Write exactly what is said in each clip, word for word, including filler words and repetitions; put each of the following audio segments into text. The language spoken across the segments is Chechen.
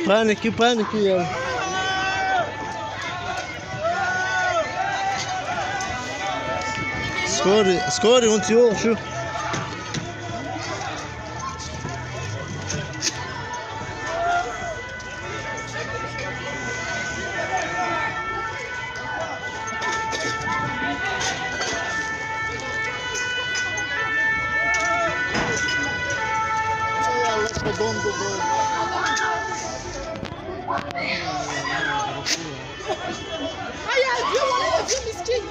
Paniki, paniki ya. Skori, skori, on ti još. Ay, ay, vieux, voilà, vieux miskin.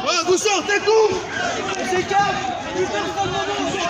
Ouais, vous sortez tous. On s'écarte. Plus personne ne bouge.